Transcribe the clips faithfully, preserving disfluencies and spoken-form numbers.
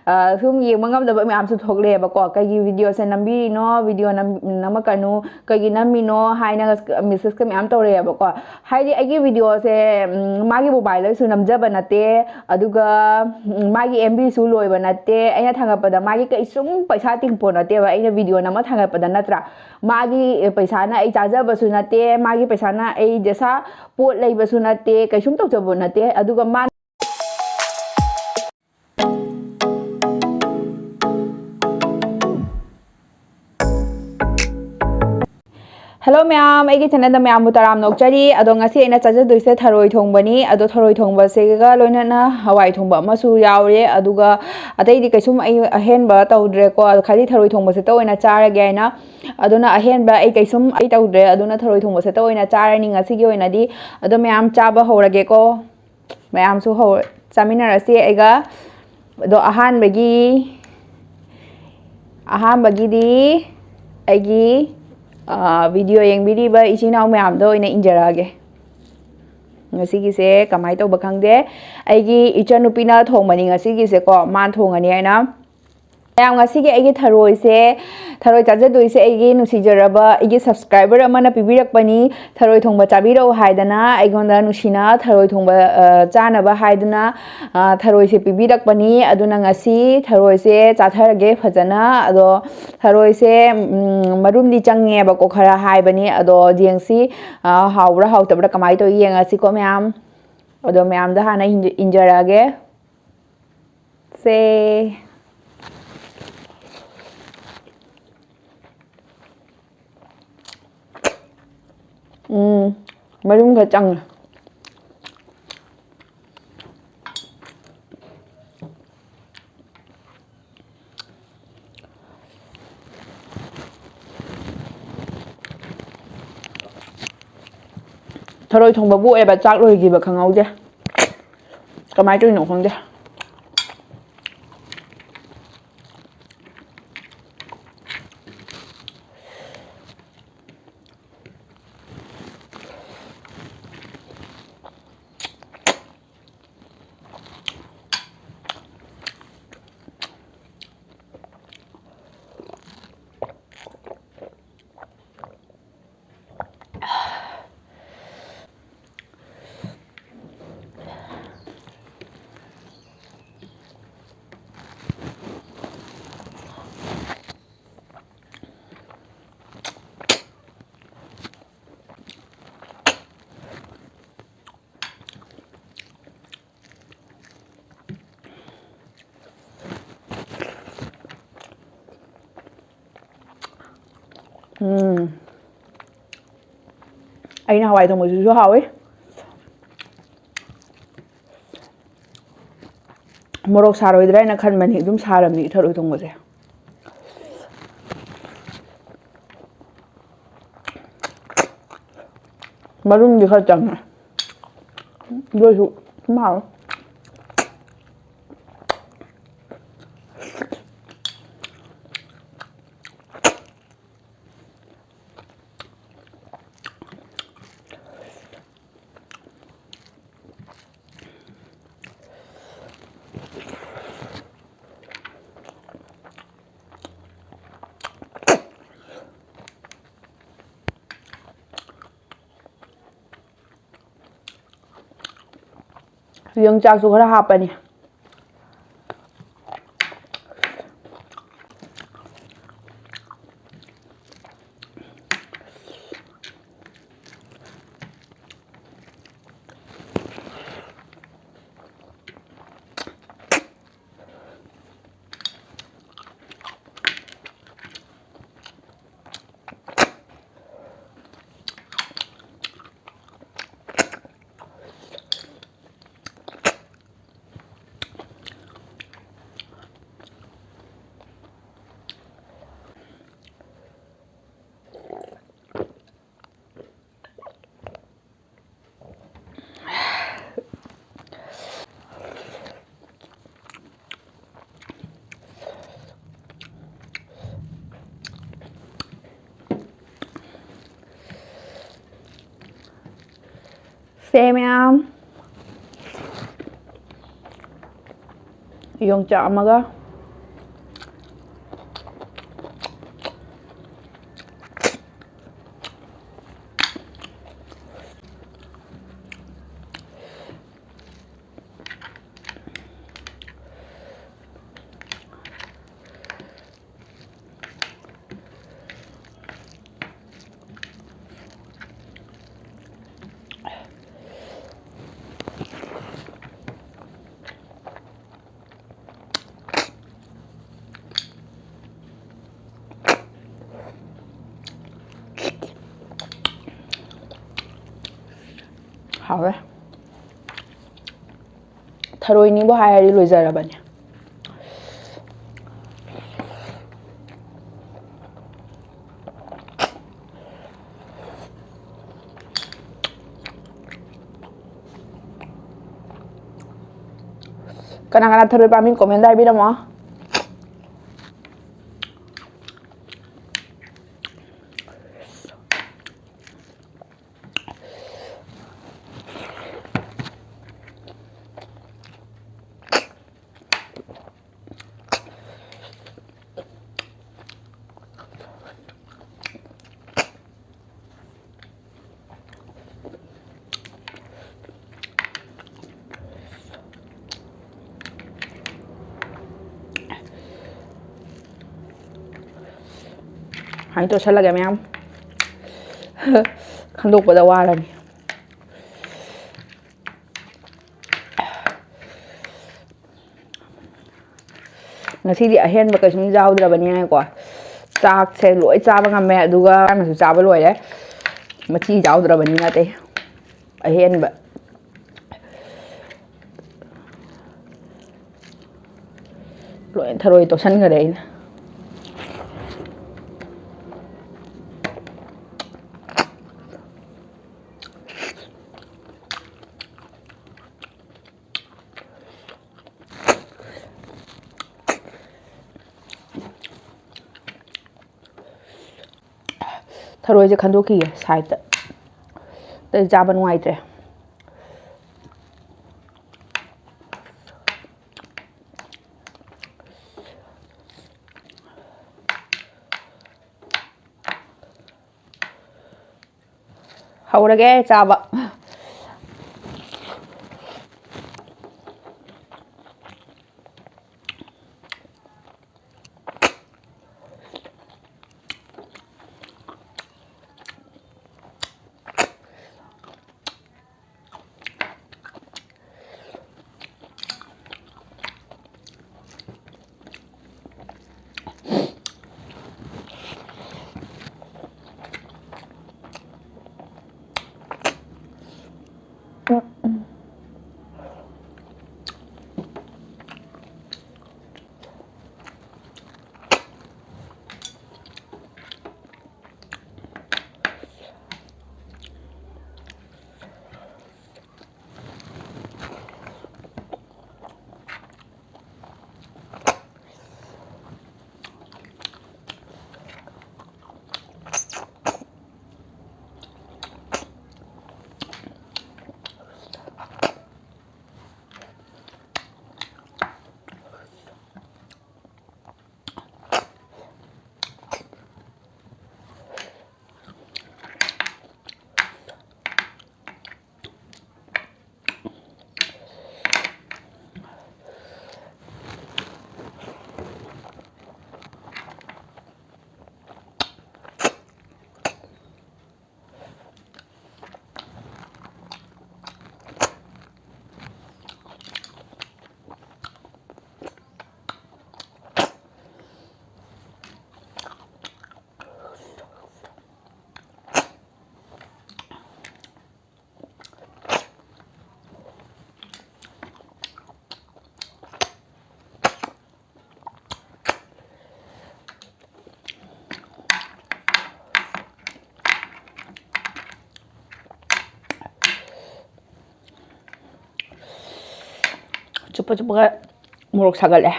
ꯑ, ꯁꯨꯝ ꯌꯦꯡꯕ ꯉꯝꯗꯕ ꯃꯌꯥꯝꯁꯨ ꯊꯣꯛꯂꯛꯑꯦꯕꯀꯣ꯫ "ꯀꯩꯒꯤ video ꯁꯦ ꯅꯝꯕꯤꯔꯤꯅꯣ? Video ꯅꯝ-, ꯅꯝꯃꯛꯀꯅꯨ꯫ ꯀꯩꯒꯤ ꯅꯝꯃꯤꯅꯣ?" ꯍꯥꯏꯅ message ꯀ ꯃꯌꯥꯝ ꯇꯧꯔꯛꯑꯦꯕꯀꯣ꯫ ꯍꯥꯏꯗꯤ ꯑꯩꯒꯤ video ꯁꯦ, ꯎꯝ, ꯃꯥꯒꯤ mobile ꯗꯁꯨ ꯅꯝꯖꯕ ꯅꯠꯇꯦ, ꯑꯗꯨꯒ, ꯎꯝ, ꯃꯥꯒꯤ M B ꯁꯨ ꯂꯣꯏꯕ ꯅꯠꯇꯦ꯫ ꯑꯩꯅ ꯊꯥꯡꯒꯠꯄꯗ ꯃꯥꯒꯤ ꯀꯩꯁꯨꯝ ꯄꯩꯁꯥ ꯇꯤꯡꯄꯣꯠ ꯅꯠꯇꯦꯕ, ꯑꯩꯅ video ꯅꯝꯃ ꯊꯥꯡꯒꯠꯄꯗ, ꯅꯠꯇ꯭ꯔꯥ? ꯃꯥꯒꯤ, ꯑꯦ, ꯄꯩꯁꯥꯅ ꯑꯩ ꯆꯥꯖꯕꯁꯨ ꯅꯠꯇꯦ, ꯃꯥꯒꯤ ꯄꯩꯁꯥꯅ ꯑꯩ ꯗꯦꯁꯥ ꯄꯣꯠ ꯂꯩꯕꯁꯨ ꯅꯠꯇꯦ, ꯀꯩꯁꯨꯝ ꯇꯧꯖꯕ ꯅꯠꯇꯦ꯫ ꯑꯗꯨꯒ ꯃꯥꯅ Hello ꯃꯌꯥꯝ, ꯑꯩꯒꯤ channel ꯗ ꯃꯌꯥꯝꯕꯨ ꯇꯔꯥꯝꯅ ꯑꯣꯛꯆꯔꯤ꯫ ꯑꯗꯣ ꯉꯁꯤ ꯑꯩꯅ ꯆꯥꯖꯗꯣꯏꯁꯦ ꯊꯔꯣꯏ ꯊꯣꯡꯕꯅꯤ꯫ ꯑꯗꯣ ꯊꯔꯣꯏ ꯊꯣꯡꯕꯁꯤꯒ ꯂꯣꯏꯅꯅ ꯍꯋꯥꯏ ꯊꯣꯡꯕ ꯑꯃꯁꯨ ꯌꯥꯎꯔꯦ꯫ ꯑꯗꯨꯒ ꯑꯇꯩꯗꯤ ꯀꯩꯁꯨꯝ ꯑꯩ ꯑꯍꯦꯟꯕ ꯇꯧꯗ꯭ꯔꯦꯀꯣ꯫ ꯑꯗꯣ ꯈꯥꯂꯤ ꯊꯔꯣꯏ ꯊꯣꯡꯕꯁꯤꯇ ꯑꯣꯏꯅ ꯆꯥꯔꯒꯦ ꯍꯥꯏꯅ꯫ ꯑꯗꯨꯅ ꯑꯍꯦꯟꯕ ꯑꯩ ꯀꯩꯁꯨꯝ ꯑꯩ ꯇꯧꯗ꯭ꯔꯦ꯫ ꯑꯗꯨꯅ ꯊꯔꯣꯏ ꯊꯣꯡꯕꯁꯤꯇ ꯑꯣꯏꯅ ꯆꯥꯔꯅꯤ ꯉꯁꯤꯒꯤ ꯑꯣꯏꯅꯗꯤ꯫ ꯑꯗꯣ ꯃꯌꯥꯝ ꯆꯥꯕ ꯍꯧꯔꯒꯦꯀꯣ꯫ ꯃꯌꯥꯝꯁꯨ ꯍꯧ-, ꯆꯥꯃꯤꯟꯅꯔꯁꯤ ꯑꯩꯒ꯫ ꯑꯗꯣ ꯑꯍꯥꯟꯕꯒꯤ, ꯑꯍꯥꯟꯕꯒꯤꯗꯤ ꯑꯩꯒꯤ, ꯑ, video ꯌꯦꯡꯕꯤꯔꯤꯕ ꯏꯆꯤꯟ ꯏꯅꯥꯎ ꯃꯌꯥꯝꯗ ꯑꯣꯏꯅ ꯏꯟꯖꯔꯛꯑꯒꯦ꯫ ꯉꯁꯤꯒꯤꯁꯦ ꯀꯃꯥꯏꯅ ꯇꯧꯕ ꯈꯪꯗꯦ꯫ ꯑꯩꯒꯤ ꯏꯆꯟꯅꯨꯄꯤꯅ ꯊꯣꯡꯕꯅꯤ ꯉꯁꯤꯒꯤꯁꯦꯀꯣ, ꯃꯥꯅ ꯊꯣꯡꯉꯅꯤ ꯍꯥꯏꯅ꯫ ꯃꯌꯥꯝ, ꯉꯁꯤꯒꯤ ꯑꯩꯒꯤ ꯊꯔꯣꯏꯁꯦ, ꯊꯔꯣꯏ ꯆꯥꯖꯗꯣꯏꯁꯦ ꯑꯩꯒꯤ ꯅꯨꯡꯁꯤꯖꯔꯕ ꯑꯩꯒꯤ subscriber ꯑꯃꯅ ꯄꯤꯕꯤꯔꯛꯄꯅꯤ꯫ ꯊꯔꯣꯏ ꯊꯣꯡꯕ ꯆꯥꯕꯤꯔꯛꯎ ꯍꯥꯏꯗꯅ ꯑꯩꯉꯣꯟꯗ ꯅꯨꯡꯁꯤꯅ ꯊꯔꯣꯏ ꯊꯣꯡꯕ, ꯑ, ꯆꯥꯅꯕ ꯍꯥꯏꯗꯨꯅ, ꯑ, ꯊꯔꯣꯏꯁꯦ ꯄꯤꯕꯤꯔꯛꯄꯅꯤ꯫ ꯑꯗꯨꯅ ꯉꯁꯤ ꯊꯔꯣꯏꯁꯦ ꯆꯥꯊꯔꯒꯦ ꯐꯖꯅ꯫ ꯑꯗꯣ ꯊꯔꯣꯏꯁꯦ, ꯎꯝ, ꯃꯔꯨꯝꯗꯤ ꯆꯪꯉꯦꯕꯀꯣ, ꯈꯔ ꯍꯥꯏꯕꯅꯤ꯫ ꯑꯗꯣ ꯌꯦꯡꯁꯤ, ꯑ, ꯍꯥꯎꯕ꯭ꯔꯥ ꯍꯥꯎꯇꯕ꯭ꯔꯥ ꯀꯃꯥꯏꯅ ꯇꯧꯏ ꯌꯦꯡꯉꯁꯤꯀꯣ ꯃꯌꯥꯝ꯫ ꯑꯗꯣ ꯃꯌꯥꯝꯗ ꯍꯥꯟꯅ ꯏꯟꯖ-, ꯏꯟꯖꯔꯛꯑꯒꯦ꯫ ꯁꯦ꯫ ꯎꯝ, ꯃꯔꯨꯝꯒ ꯆꯪꯉꯦ꯫ ꯊꯔꯣꯏ ꯊꯣꯡꯕꯕꯨ ꯑꯣꯏꯕ ꯆꯥꯛ ꯂꯣꯏꯈꯤꯕ ꯈꯪꯍꯧꯗꯦ꯫ ꯀꯃꯥꯏꯅ ꯇꯧꯔꯤꯅꯣ ꯈꯪꯗꯦ꯫ ꯎꯝ꯫ ꯑꯩꯅ ꯍꯋꯥꯏ ꯊꯣꯡꯕꯁꯤꯁꯨ ꯍꯥꯎꯋꯤ꯫ ꯃꯣꯔꯣꯛ ꯁꯥꯔꯣꯏꯗ꯭ꯔꯥ ꯍꯥꯏꯅ ꯈꯟꯕꯅꯤ, ꯑꯗꯨꯝ ꯁꯥꯔꯝꯃꯤ ꯊꯔꯣꯏ ꯊꯣꯡꯕꯁꯦ꯫ ꯃꯔꯨꯝꯗꯤ ꯈꯔ ꯆꯪꯉꯦ꯫ ꯑꯗꯨ ꯑꯣꯏꯁꯨ ꯑꯗꯨꯝ ꯍꯥꯎꯋꯦ꯫ ꯌꯣꯡꯆꯥꯛꯁꯨ ꯈꯔ ꯍꯥꯞꯄꯅꯤ꯫ ꯁꯦ ꯃꯌꯥꯝ, ꯌꯣꯡꯆꯥꯛ ꯑꯃꯒ꯫ ꯍꯥꯎꯋꯦ꯫ ꯊꯔꯣꯏꯅꯤꯕꯨ ꯍꯥꯏꯔꯗꯤ ꯂꯣꯏꯖꯔꯕꯅꯦ꯫ ꯀꯅꯥ ꯀꯅꯥ ꯊꯔꯣꯏ ꯄꯥꯝꯃꯤ? Comment ꯗ ꯍꯥꯏꯕꯤꯔꯝꯃꯣ꯫ ꯁꯨꯃꯥꯏꯅ ꯇꯣꯠꯁꯜꯂꯒꯦ ꯃꯌꯥꯝ꯫ ꯈꯟꯗꯣꯛꯄꯗ ꯋꯥꯔꯅꯤ꯫ ꯉꯁꯤꯗꯤ ꯑꯍꯦꯟꯕ ꯀꯩꯁꯨꯝ ꯌꯥꯎꯗ꯭ꯔꯕꯅꯤꯅꯀꯣ, ꯆꯥꯛꯁꯦ ꯂꯣꯏ ꯆꯥꯕ ꯉꯝꯃꯦ, ꯑꯗꯨꯒ ꯆꯥꯛꯅꯁꯨ ꯆꯥꯕ ꯂꯣꯏꯔꯦ꯫ ꯃꯊꯤ ꯌꯥꯎꯗ꯭ꯔꯕꯅꯤꯅ ꯑꯇꯩ ꯑꯍꯦꯟꯕ ꯂꯣꯏ ꯊꯔꯣꯏ ꯇꯣꯠꯁꯟꯈꯔꯦ ꯑꯩꯅ꯫ ꯊꯔꯣꯏꯁꯦ ꯈꯟꯗꯣꯛꯈꯤꯒꯦ ꯁꯥꯏꯠꯇ, ꯑꯇꯩ ꯆꯥꯕ ꯅꯨꯡꯉꯥꯏꯇ꯭ꯔꯦ꯫ ꯍꯧꯔꯒꯦ ꯆꯥꯕ꯫ ꯆꯨꯞꯄ ꯆꯨꯞꯄꯒ ꯃꯣꯔꯣꯛ ꯁꯥꯒꯠꯂꯦ꯫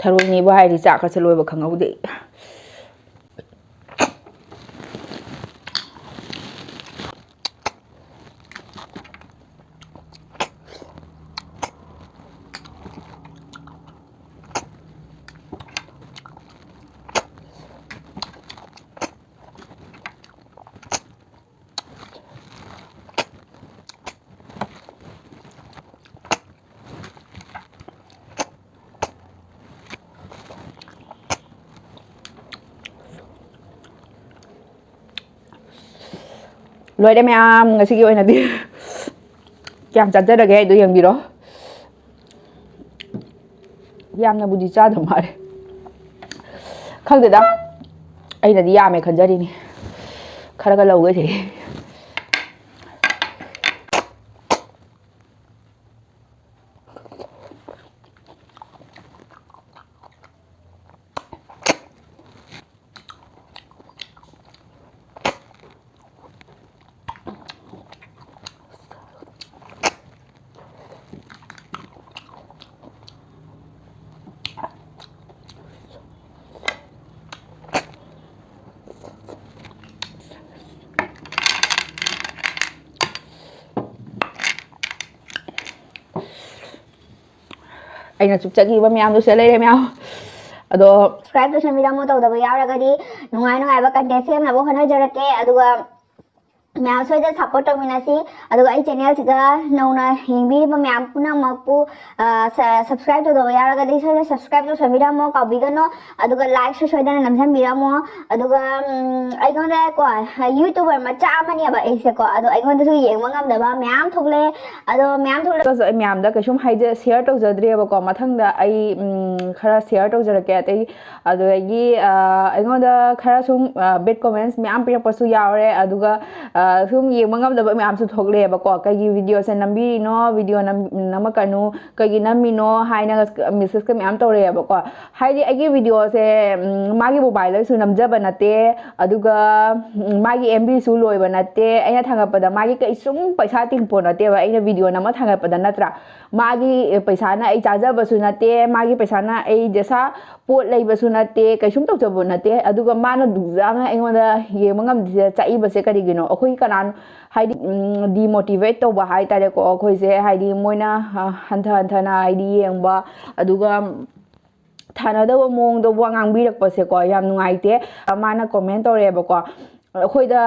ꯊꯔꯣꯏꯅꯦꯕꯨ ꯍꯥꯏꯔꯗꯤ ꯆꯥꯛꯀꯁꯦ ꯂꯣꯏꯕ ꯈꯪꯍꯧꯗꯦ꯫ ꯂꯣꯏꯔꯦ ꯃꯌꯥꯝ, ꯉꯁꯤꯒꯤ ꯑꯣꯏꯅꯗꯤ꯫ ꯀꯌꯥꯝ ꯆꯥꯖꯔꯒꯦ ꯍꯥꯏꯗꯣ ꯌꯦꯡꯕꯤꯔꯣ꯫ ꯌꯥꯝꯅꯕꯨꯗꯤ ꯆꯥꯗꯕ ꯃꯥꯜꯂꯦ, ꯈꯪꯗꯦꯗ, ꯑꯩꯅꯗꯤ ꯌꯥꯝꯃꯦ ꯈꯟꯖꯔꯤꯅꯤ꯫ ꯈꯔꯒ ꯂꯧꯒꯦ ꯁꯤꯗꯤ꯫ ꯑꯩꯅ ꯆꯨꯞꯆꯈꯤꯕ ꯃꯌꯥꯝꯗꯨ ꯁꯤꯗ ꯂꯩꯔꯦ ꯃꯌꯥꯝ꯫ ꯑꯗꯣ subscribe ꯇꯧꯁꯟꯕꯤꯔꯝꯃꯣ꯫ ꯇꯧꯗꯕ ꯌꯥꯎꯔꯒꯗꯤ ꯅꯨꯡꯉꯥꯏ ꯅꯨꯡꯉꯥꯏꯕ content ꯁꯦꯝꯅꯕ ꯍꯣꯠꯅꯖꯔꯛꯀꯦ꯫ ꯑꯗꯨꯒ ꯃꯌꯥꯝ ꯁꯣꯏꯗꯅ ꯁꯞꯄꯣꯔꯠ ꯇꯧꯃꯤꯟꯅꯁꯤ꯫ ꯑꯗꯨꯒ ꯑꯩ ꯆꯦꯅꯦꯜꯁꯤꯗ ꯅꯧꯅ ꯌꯦꯡꯕꯤꯔꯤꯕ ꯃꯌꯥꯝ ꯄꯨꯝꯅꯃꯛꯄꯨ ꯁꯕꯁꯀ꯭ꯔꯥꯏꯕ ꯇꯧꯗꯕ ꯌꯥꯎꯔꯒꯗꯤ ꯁꯣꯏꯗꯅ ꯁꯕꯁꯀ꯭ꯔꯥꯏꯕ ꯇꯧꯁꯟꯕꯤꯔꯝꯃꯣ, ꯀꯥꯎꯕꯤꯒꯅꯨ꯫ ꯑꯗꯨꯒ ꯂꯥꯏꯛꯁꯨ ꯁꯣꯏꯗꯅ ꯅꯝꯁꯤꯟꯕꯤꯔꯝꯃꯣ꯫ ꯑꯗꯨꯒ ꯎꯝ, ꯑꯩꯉꯣꯟꯗ ꯀꯣ, ꯌꯨꯇ꯭ꯌꯨꯕꯔ ꯃꯆꯥ ꯑꯃꯅꯦꯕ ꯑꯩꯁꯦꯀꯣ, ꯑꯗꯣ ꯑꯩꯉꯣꯟꯗꯁꯨ ꯌꯦꯡꯕ ꯉꯝꯗꯕ ꯃꯌꯥꯝ ꯊꯣꯛꯂꯛꯑꯦ꯫ ꯑꯗꯣ ꯃꯌꯥꯝ ꯊꯣꯛꯂꯛ ꯑꯩ ꯃꯌꯥꯝꯗ ꯀꯩꯁꯨꯝ ꯍꯥꯏꯖ ꯁꯤꯌꯔ ꯇꯧꯖꯗ꯭ꯔꯦꯕꯀꯣ꯫ ꯃꯊꯪꯗ ꯑꯩ ꯎꯝ, ꯈꯔ ꯁꯤꯌꯔ ꯇꯧꯖꯔꯛꯀꯦ꯫ ꯑꯇꯩ ꯑꯗꯨꯗꯒꯤ ꯑꯩꯉꯣꯟꯗ ꯈꯔ ꯁꯨꯝ ꯕꯦꯠ ꯀꯣꯃꯦꯟꯁ ꯃꯌꯥꯝ ꯄꯤꯔꯛꯄꯁꯨ ꯌꯥꯎꯔꯦ꯫ ꯑꯗꯨꯒ ꯁꯨꯝ ꯌꯦꯡꯕ ꯉꯝꯗꯕ ꯃꯌꯥꯝꯁꯨ ꯊꯣꯛꯂꯛꯑꯦꯕꯀꯣ꯫ "ꯀꯩꯒꯤ ꯚꯤꯗꯤꯑꯣꯁꯦ ꯅꯝꯕꯤꯔꯤꯅꯣ? ꯚꯤꯗꯤꯑꯣ ꯅꯝꯃꯛꯀꯅꯨ, ꯀꯩꯒꯤ ꯅꯝꯃꯤꯅꯣ?" ꯍꯥꯏꯅ ꯃꯦꯁꯦꯁꯀ ꯃꯌꯥꯝ ꯇꯧꯔꯛꯑꯦꯕꯀꯣ꯫ ꯍꯥꯏꯗꯤ ꯑꯩꯒꯤ ꯚꯤꯗꯤꯑꯣꯁꯦ ꯃꯥꯒꯤ ꯃꯣꯕꯥꯏꯜꯗꯁꯨ ꯅꯝꯖꯕ ꯅꯠꯇꯦ, ꯑꯗꯨꯒ ꯃꯥꯒꯤ ꯑꯦꯝ ꯕꯤꯁꯨ ꯂꯣꯏꯕ ꯅꯠꯇꯦ꯫ ꯑꯩꯅ ꯊꯥꯡꯒꯠꯄꯗ ꯃꯥꯒꯤ ꯀꯩꯁꯨꯝ ꯄꯩꯁꯥ ꯇꯤꯡꯄꯣ ꯅꯠꯇꯦꯕ, ꯑꯩꯅ ꯚꯤꯗꯤꯑꯣ ꯅꯝꯃ ꯊꯥꯡꯒꯠꯄꯗ, ꯅꯠꯇ꯭ꯔꯥ? ꯃꯥꯒꯤ ꯄꯩꯁꯥꯅ ꯑꯩ ꯆꯥꯖꯕꯁꯨ ꯅꯠꯇꯦ, ꯃꯥꯒꯤ ꯄꯩꯁꯥꯅ ꯑꯩ ꯗꯦꯁꯥ ꯄꯣꯠ ꯂꯩꯕꯁꯨ ꯅꯠꯇꯦ, ꯀꯩꯁꯨꯝ ꯇꯧꯖꯕ ꯅꯠꯇꯦ꯫ ꯑꯗꯨꯒ ꯃꯥꯅ ꯑꯗꯨꯛ ꯌꯥꯝꯅ ꯑꯩꯉꯣꯟꯗ ꯌꯦꯡꯕ ꯉꯝꯗ꯭ꯔꯤꯁꯦ, ꯆꯥꯛꯏꯕꯁꯦ ꯀꯔꯤꯒꯤꯅꯣ? ꯑꯩꯈꯣꯏ ꯀꯅꯥꯅꯣ ꯍꯥꯏꯗꯤ ꯗꯤꯃꯣꯇꯤꯚꯦꯠ ꯇꯧꯕ ꯍꯥꯏꯇꯥꯔꯦꯀꯣ꯫ ꯑꯩꯈꯣꯏꯁꯦ ꯍꯥꯏꯗꯤ ꯃꯣꯏꯅ ꯍꯟꯊ ꯍꯟꯊꯅ ꯍꯥꯏꯗꯤ ꯌꯦꯡꯕ, ꯑꯗꯨꯒ ꯊꯥꯅꯗꯕ ꯃꯑꯣꯡꯗ ꯋꯥ ꯉꯥꯡꯕꯤꯔꯛꯄꯁꯦꯀꯣ ꯌꯥꯝ ꯅꯨꯡꯉꯥꯏꯇꯦ꯫ ꯃꯥꯅ ꯀꯣꯃꯦꯟ ꯇꯧꯔꯛꯑꯦꯕꯀꯣ, "ꯑꯩꯈꯣꯏꯗ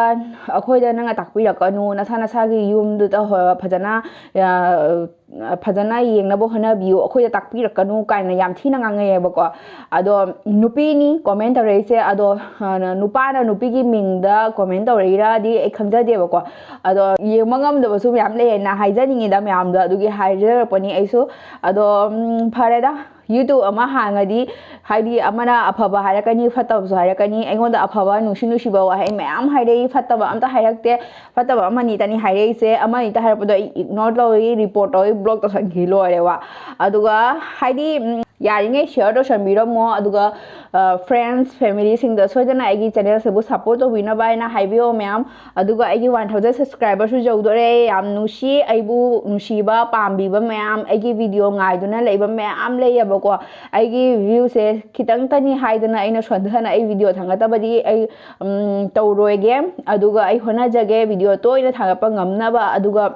ꯑꯩꯈꯣꯏꯗ ꯅꯪꯅ ꯇꯥꯛꯄꯤꯔꯛꯀꯅꯨ, ꯅꯁꯥ ꯅꯁꯥꯒꯤ ꯌꯨꯝꯗꯨꯗ ꯍꯣ-, ꯐꯖꯅ ꯐꯖꯅ ꯌꯦꯡꯅꯕ ꯍꯣꯠꯅꯕꯤꯌꯨ, ꯑꯩꯈꯣꯏꯗ ꯇꯥꯛꯄꯤꯔꯛꯀꯅꯨ" ꯀꯥꯏꯅ ꯌꯥꯝ ꯊꯤꯅ ꯉꯥꯡꯉꯛꯑꯦꯕꯀꯣ꯫ ꯑꯗꯣ ꯅꯨꯄꯤꯅꯤ ꯀꯣꯃꯦꯟ ꯇꯧꯔꯛꯏꯁꯦ, ꯑꯗꯣ ꯅꯨꯄꯥꯅ ꯅꯨꯄꯤꯒꯤ ꯃꯤꯡꯗ ꯀꯣꯃꯦꯟ ꯇꯧꯔꯛꯏꯔꯗꯤ ꯑꯩ ꯈꯪꯖꯗꯦꯕꯀꯣ꯫ ꯑꯗꯣ ꯌꯦꯡꯕ ꯉꯝꯗꯕꯁꯨ ꯃꯌꯥꯝ ꯂꯩꯌꯦꯅ ꯍꯥꯏꯖꯅꯤꯡꯉꯤꯗ ꯃꯌꯥꯝꯗꯣ, ꯑꯗꯨꯒꯤ ꯍꯥꯏꯖꯔꯛꯄꯅꯤ ꯑꯩꯁꯨ꯫ ꯑꯗꯣ ꯎꯝ, ꯐꯔꯦꯗ, ꯌꯨꯇ꯭ꯌꯨꯕ ꯑꯃ ꯍꯥꯡꯉꯗꯤ ꯍꯥꯏꯗꯤ ꯑꯃꯅ ꯑꯐꯕ ꯍꯥꯏꯔꯛꯀꯅꯤ, ꯐꯠꯇꯕꯁꯨ ꯍꯥꯏꯔꯛꯀꯅꯤ꯫ ꯑꯩꯉꯣꯟꯗ ꯑꯐꯕ ꯅꯨꯡꯁꯤ ꯅꯨꯡꯁꯤꯕ ꯋꯥꯍꯩ ꯃꯌꯥꯝ ꯍꯥꯏꯔꯛꯏ, ꯐꯠꯇꯕ ꯑꯝꯇ ꯍꯥꯏꯔꯛꯇꯦ꯫ ꯐꯠꯇꯕ ꯑꯃꯅꯤꯇꯅꯤ ꯍꯥꯏꯔꯛꯏꯁꯦ, ꯑꯃꯅꯤꯇ ꯍꯥꯏꯔꯛꯄꯗꯣ ꯑꯩ ꯏꯒꯅꯣꯔ ꯇꯧꯏ, ꯔꯤꯄꯣꯔꯠ ꯇꯧꯏ, ꯕ꯭ꯂꯣꯛ ꯇꯧꯁꯟꯈꯤ ꯂꯣꯏꯔꯦꯕ꯫ ꯑꯗꯨꯒ ꯍꯥꯏꯗꯤ ꯎꯝ, ꯌꯥꯔꯤꯉꯩ ꯁꯤꯌꯔ ꯇꯧꯁꯟꯕꯤꯔꯝꯃꯣ꯫ ꯑꯗꯨꯒ ꯐ꯭ꯔꯦꯟꯁ ꯐꯦꯃꯤꯂꯤꯁꯤꯡꯗ ꯁꯣꯏꯗꯅ ꯑꯩꯒꯤ ꯆꯦꯅꯦꯜꯁꯤꯕꯨ ꯁꯞꯄꯣꯔꯠ ꯇꯧꯕꯤꯅꯕ ꯍꯥꯏꯅ ꯍꯥꯏꯕꯤꯌꯣ ꯃꯌꯥꯝ꯫ ꯑꯗꯨꯒ ꯑꯩꯒꯤ ꯋꯥꯟ ꯊꯥꯎꯖꯟ ꯁꯕꯁꯀ꯭ꯔꯥꯏꯕꯔꯁꯨ ꯌꯧꯗꯣꯔꯦ꯫ ꯌꯥꯝ ꯅꯨꯡꯁꯤ, ꯑꯩꯕꯨ ꯅꯨꯡꯁꯤꯕ ꯄꯥꯝꯕꯤꯕ ꯃꯌꯥꯝ, ꯑꯩꯒꯤ ꯚꯤꯗꯤꯑꯣ ꯉꯥꯏꯗꯨꯅ ꯂꯩꯕ ꯃꯌꯥꯝ ꯂꯩꯌꯦꯕꯀꯣ꯫ ꯑꯩꯒꯤ ꯚ꯭ꯌꯨꯁꯦ ꯈꯤꯇꯪꯇꯅꯤ ꯍꯥꯏꯗꯅ ꯑꯩꯅ ꯁꯣꯟꯊꯅ ꯑꯩ ꯚꯤꯗꯤꯑꯣ ꯊꯥꯡꯒꯠꯇꯕꯗꯤ ꯑꯩ ꯎꯝ, ꯇꯧꯔꯣꯏꯒꯦ꯫ ꯑꯗꯨꯒ ꯑꯩ ꯍꯣꯠꯅꯖꯒꯦ ꯚꯤꯗꯤꯑꯣ ꯇꯣꯏꯅ ꯊꯥꯡꯒꯠꯄ ꯉꯝꯅꯕ꯫ ꯑꯗꯨꯒ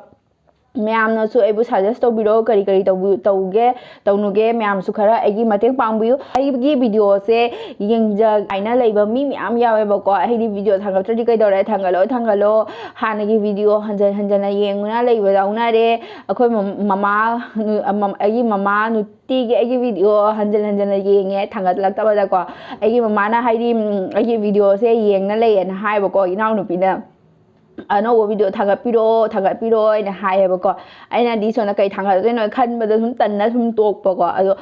ꯃꯌꯥꯝꯅꯁꯨ ꯑꯩꯕꯨ suggest ꯇꯧꯕꯤꯔꯣ, ꯀꯔꯤ ꯀꯔꯤ ꯇꯧꯕꯤ-, ꯇꯧꯒꯦ, ꯇꯧꯅꯨꯒꯦ, ꯃꯌꯥꯝꯁꯨ ꯈꯔ ꯑꯩꯒꯤ ꯃꯇꯦꯡ ꯄꯥꯡꯕꯤꯌꯨ꯫ ꯑꯩꯒꯤ videoꯁꯦ ꯌꯦꯡꯖ ꯍꯥꯏꯅ ꯂꯩꯕ ꯃꯤ ꯃꯌꯥꯝ ꯌꯥꯎꯋꯦꯕꯀꯣ꯫ ꯍꯥꯏꯗꯤ video ꯊꯥꯡꯒꯠꯇ꯭ꯔꯗꯤ ꯀꯩꯗꯧꯔꯦ, ꯊꯥꯡꯒꯠꯂꯣ, ꯊꯥꯡꯒꯠꯂꯣ, ꯍꯥꯟꯅꯒꯤ video ꯍꯟꯖꯟ ꯍꯟꯖꯟꯅ ꯌꯦꯡꯉꯨꯅ ꯂꯩꯕ ꯌꯥꯎꯅꯔꯦ꯫ ꯑꯩꯈꯣꯏ ꯃꯝ-, ꯃꯃꯥ, ꯅꯨ-, ꯑꯃꯝ-, ꯑꯩꯒꯤ ꯃꯃꯥ ꯅꯨꯡꯇꯤꯒꯤ ꯑꯩꯒꯤ video ꯍꯟꯖꯟ ꯍꯟꯖꯟꯅ ꯌꯦꯡꯉꯦ, ꯊꯥꯡꯒꯠꯂꯛꯇꯕꯗꯀꯣ꯫ ꯑꯩꯒꯤ ꯃꯃꯥꯅ ꯍꯥꯏꯗꯤ, ꯎꯝ, ꯑꯩꯒꯤ videoꯁꯦ ꯌꯦꯡꯅ ꯂꯩꯌꯦꯅ ꯍꯥꯏꯕꯀꯣ, ꯏꯅꯥꯎꯅꯨꯄꯤꯅ꯫ "ꯑꯅꯧꯕ video ꯊꯥꯒꯠꯄꯤꯔꯛꯑꯣ, ꯊꯥꯒꯠꯄꯤꯔꯛꯑꯣ" ꯍꯥꯏꯅ ꯍꯥꯏꯌꯦꯕꯀꯣ꯫ ꯑꯩꯅꯗꯤ ꯁꯣꯝꯗ ꯀꯩ ꯊꯥꯡꯒꯠꯇꯣꯏꯅꯣ ꯈꯟꯕꯗ ꯁꯨꯝ ꯇꯟꯅ ꯁꯨꯝ ꯇꯣꯛꯄꯀꯣ꯫ ꯑꯗꯣ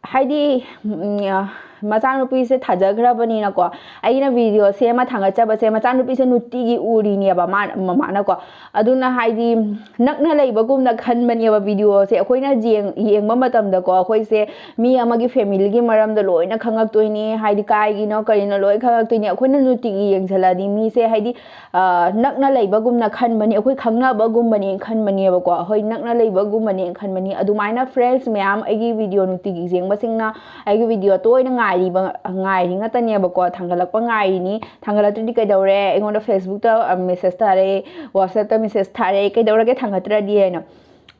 ꯍꯥꯏꯗꯤ, ꯎꯝ, ꯃꯆꯥꯅꯨꯄꯤꯁꯦ ꯊꯥꯖꯈ꯭ꯔꯕꯅꯤꯅꯀꯣ, ꯑꯩꯅ video ꯁꯦꯝꯃ ꯊꯥꯡꯒꯠꯆꯕꯁꯦ ꯃꯆꯥꯅꯨꯄꯤꯁꯦ ꯅꯨꯡꯇꯤꯒꯤ ꯎꯔꯤꯅꯦꯕ ꯃꯥ-, ꯃꯃꯥꯅꯀꯣ꯫ ꯑꯗꯨꯅ ꯍꯥꯏꯗꯤ ꯅꯛꯅ ꯂꯩꯕꯒꯨꯝꯅ ꯈꯟꯕꯅꯦꯕ videoꯁꯦ꯫ ꯑꯩꯈꯣꯏꯅ ꯌꯦꯡ-, ꯌꯦꯡꯕ ꯃꯇꯝꯗꯀꯣ, ꯑꯩꯈꯣꯏꯁꯦ ꯃꯤ ꯑꯃꯒꯤ familyꯒꯤ ꯃꯔꯝꯗ ꯂꯣꯏꯅ ꯈꯪꯉꯛꯇꯣꯏꯅꯤ, ꯍꯥꯏꯗꯤ ꯀꯥꯏꯒꯤꯅꯣ ꯀꯔꯤꯅꯣ ꯂꯣꯏ ꯈꯪꯉꯛꯇꯣꯏꯅꯤ꯫ ꯑꯩꯈꯣꯏꯅ ꯅꯨꯡꯇꯤꯒꯤ ꯌꯦꯡꯁꯤꯜꯂꯛꯑꯗꯤ ꯃꯤꯁꯦ ꯍꯥꯏꯗꯤ, ꯑ, ꯅꯛꯅ ꯂꯩꯕꯒꯨꯝꯅ ꯈꯟꯕꯅꯤ, ꯑꯩꯈꯣꯏ ꯈꯪꯅꯕꯒꯨꯝꯕꯅꯦ ꯈꯟꯕꯅꯦꯕꯀꯣ, ꯍꯣꯏ, ꯅꯛꯅ ꯂꯩꯕꯒꯨꯝꯕꯅꯦ ꯈꯟꯕꯅꯤ꯫ ꯑꯗꯨꯃꯥꯏꯅ friends ꯃꯌꯥꯝ, ꯑꯩꯒꯤ video ꯅꯨꯡꯇꯤꯒꯤ ꯌꯦꯡꯕꯁꯤꯡꯅ ꯑꯩꯒꯤ video ꯇꯣꯏꯅ ꯉꯥꯏꯔꯤꯕ, ꯉꯥꯏꯔꯤ ꯉꯥꯛꯇꯅꯦꯕꯀꯣ, ꯊꯥꯡꯒꯠꯂꯛꯄ ꯉꯥꯏꯔꯤꯅꯤ꯫ ꯊꯥꯡꯒꯠꯂꯛꯇ꯭ꯔꯗꯤ ꯀꯩꯗꯧꯔꯦ, ꯑꯩꯉꯣꯟꯗ Facebookꯇ, ꯑ, message ꯊꯥꯔꯛꯑꯦ, WhatsAppꯇ message ꯊꯥꯔꯛꯑꯦ, "ꯀꯩꯗꯧꯔꯒꯦ ꯊꯥꯡꯒꯠꯇ꯭ꯔꯗꯤ?" ꯍꯥꯏꯅ꯫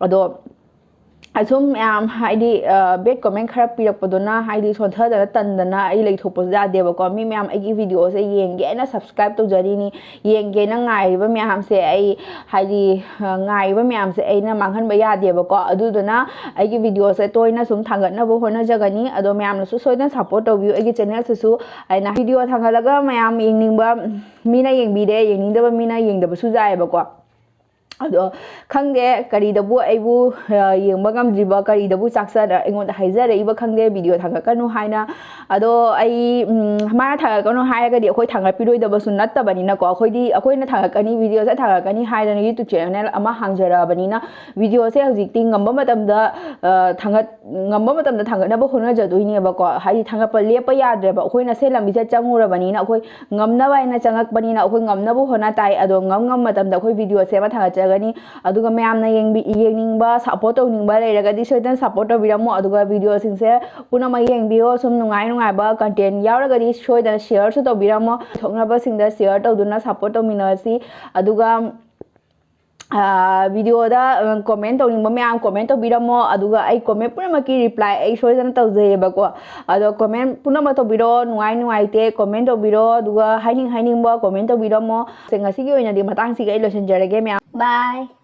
ꯑꯗꯣ ꯑꯁꯨꯝ ꯃꯌꯥꯝ ꯍꯥꯏꯗꯤ, ꯑ, bad comment ꯈꯔ ꯄꯤꯔꯛꯄꯗꯨꯅ ꯍꯥꯏꯗꯤ ꯁꯣꯟꯊꯗꯅ ꯇꯟꯗꯅ ꯑꯩ ꯂꯩꯊꯣꯛꯄꯁꯨ ꯌꯥꯗꯦꯕꯀꯣ꯫ ꯃꯤ ꯃꯌꯥꯝ ꯑꯩꯒꯤ videoꯁꯦ ꯌꯦꯡꯒꯦꯅ subscribe ꯇꯧꯖꯔꯤꯅꯤ, ꯌꯦꯡꯒꯦꯅ ꯉꯥꯏꯔꯤꯕ ꯃꯌꯥꯝꯁꯦ ꯑꯩ ꯍꯥꯏꯗꯤ, ꯑ, ꯉꯥꯏꯔꯤꯕ ꯃꯌꯥꯝꯁꯦ ꯑꯩꯅ ꯃꯥꯡꯍꯟꯕ ꯌꯥꯗꯦꯕꯀꯣ꯫ ꯑꯗꯨꯗꯨꯅ ꯑꯩꯒꯤ videoꯁꯦ ꯇꯣꯏꯅ ꯁꯨꯝ ꯊꯥꯡꯒꯠꯅꯕ ꯍꯣꯠꯅꯖꯒꯅꯤ꯫ ꯑꯗꯣ ꯃꯌꯥꯝꯅꯁꯨ ꯁꯣꯏꯗꯅ support ꯇꯧꯕꯤꯌꯨ ꯑꯩꯒꯤ channelꯁꯤꯁꯨ꯫ ꯑꯩꯅ video ꯊꯥꯡꯒꯠꯂꯒ ꯃꯌꯥꯝ ꯌꯦꯡꯅꯤꯡꯕ ꯃꯤꯅ ꯌꯦꯡꯕꯤꯔꯦ, ꯌꯦꯡꯅꯤꯡꯗꯕ ꯃꯤꯅ ꯌꯦꯡꯗꯕꯁꯨ ꯌꯥꯏꯑꯕꯀꯣ꯫ ꯑꯗꯣ ꯈꯪꯗꯦ, ꯀꯔꯤꯗꯕꯨ ꯑꯩꯕꯨ, ꯑ, ꯌꯦꯡꯕ ꯉꯝꯗ꯭ꯔꯤꯕ, ꯀꯔꯤꯗꯕꯨ ꯆꯥꯛꯆꯗ ꯑꯩꯉꯣꯟꯗ ꯍꯥꯏꯖꯔꯛꯏꯕ ꯈꯪꯗꯦ, video ꯊꯥꯡꯒꯠꯀꯅꯨ ꯍꯥꯏꯅ꯫ ꯑꯗꯣ ꯑꯩ, ꯎꯝ, ꯃꯥꯅ ꯊꯥꯡꯒꯠꯀꯅꯨ ꯍꯥꯏꯔꯒꯗꯤ ꯑꯩꯈꯣꯏ ꯊꯥꯡꯒꯠꯄꯤꯔꯣꯏꯗꯕꯁꯨ ꯅꯠꯇꯕꯅꯤꯅꯀꯣ꯫ ꯑꯩꯈꯣꯏꯗꯤ, ꯑꯩꯈꯣꯏꯅ ꯊꯥꯡꯒꯠꯀꯅꯤ, videoꯁꯦ ꯊꯥꯡꯒꯠꯀꯅꯤ ꯍꯥꯏꯗꯅ YouTube channel ꯑꯃ ꯍꯥꯡꯖꯔꯛꯑꯕꯅꯤꯅ, videoꯁꯦ ꯍꯧꯖꯤꯛꯇꯤ ꯉꯝꯕ ꯃꯇꯝꯗ, ꯑ, ꯊꯥꯡꯒꯠ-, ꯉꯝꯕ ꯃꯇꯝꯗ ꯊꯥꯡꯒꯠꯅꯕ ꯍꯣꯠꯅꯖꯗꯣꯏꯅꯦꯕꯀꯣ꯫ ꯍꯥꯏꯗꯤ ꯊꯥꯡꯒꯠꯄ ꯂꯦꯞꯄ ꯌꯥꯗ꯭ꯔꯦꯕ, ꯑꯩꯈꯣꯏꯅ ꯁꯦ ꯂꯝꯕꯤꯁꯦ ꯆꯪꯉꯨꯔꯕꯅꯤꯅ꯫ ꯑꯩꯈꯣꯏ ꯉꯝꯅꯕ ꯍꯥꯏꯅ ꯆꯪꯉꯛꯄꯅꯤꯅ ꯑꯩꯈꯣꯏ ꯉꯝꯅꯕ ꯍꯣꯠꯅ ꯇꯥꯏ꯫ ꯑꯗꯣ ꯉꯝ ꯉꯝꯕ ꯃꯇꯝꯗ ꯑꯩꯈꯣꯏ videoꯁꯦ ꯑꯃ ꯊꯥꯒꯠꯆꯒꯅꯤ꯫ ꯑꯗꯨꯒ ꯃꯌꯥꯝꯅ ꯌꯦꯡꯕꯤ-, ꯌꯦꯡꯅꯤꯡꯕ, support ꯇꯧꯅꯤꯡꯕ ꯂꯩꯔꯒꯗꯤ ꯁꯣꯏꯗꯅ support ꯇꯧꯕꯤꯔꯝꯃꯣ꯫ ꯑꯗꯨꯒ videoꯁꯤꯡꯁꯦ ꯄꯨꯝꯅꯃꯛ ꯌꯦꯡꯕꯤꯌꯣ꯫ ꯁꯨꯝ ꯅꯨꯡꯉꯥꯏ ꯅꯨꯡꯉꯥꯏꯕ content ꯌꯥꯎꯔꯒꯗꯤ ꯁꯣꯏꯗꯅ shareꯁꯨ ꯇꯧꯕꯤꯔꯝꯃꯣ꯫ ꯊꯣꯛꯅꯕꯁꯤꯡꯗ share ꯇꯧꯗꯨꯅ support ꯇꯧꯃꯤꯟꯅꯁꯤ꯫ ꯑꯗꯨꯒ ꯚꯤꯗꯤꯑꯣꯗ ꯀꯣꯃꯦꯟ ꯇꯧꯅꯤꯡꯕ ꯃꯌꯥꯝ ꯀꯣꯃꯦꯟ ꯇꯧꯕꯤꯔꯝꯃꯣ꯫ ꯑꯗꯨꯒ ꯑꯩ ꯀꯣꯃꯦꯟ ꯄꯨꯝꯅꯃꯛꯀꯤ ꯔꯤꯄ꯭ꯂꯥꯏ ꯑꯩ ꯁꯣꯏꯗꯅ ꯇꯧꯖꯩꯌꯦꯕꯀꯣ꯫ ꯑꯗꯣ ꯀꯣꯃꯦꯟ ꯄꯨꯝꯅꯃꯛ ꯇꯧꯕꯤꯔꯣ, ꯅꯨꯡꯉꯥꯏ ꯅꯨꯡꯉꯥꯏꯇꯦ ꯀꯣꯃꯦꯟ ꯇꯧꯕꯤꯔꯣ, ꯑꯗꯨꯒ ꯍꯥꯏꯅꯤꯡ ꯍꯥꯏꯅꯤꯡꯕ ꯀꯣꯃꯦꯟ ꯇꯧꯕꯤꯔꯝꯃꯣ꯫ ꯉꯁꯤꯒꯤ ꯑꯣꯏꯅꯗꯤ ꯃꯇꯥꯡꯁꯤꯒ ꯑꯩ ꯂꯣꯏꯁꯤꯟꯖꯔꯒꯦ ꯃꯌꯥꯝ꯫ ꯕꯥꯏ꯫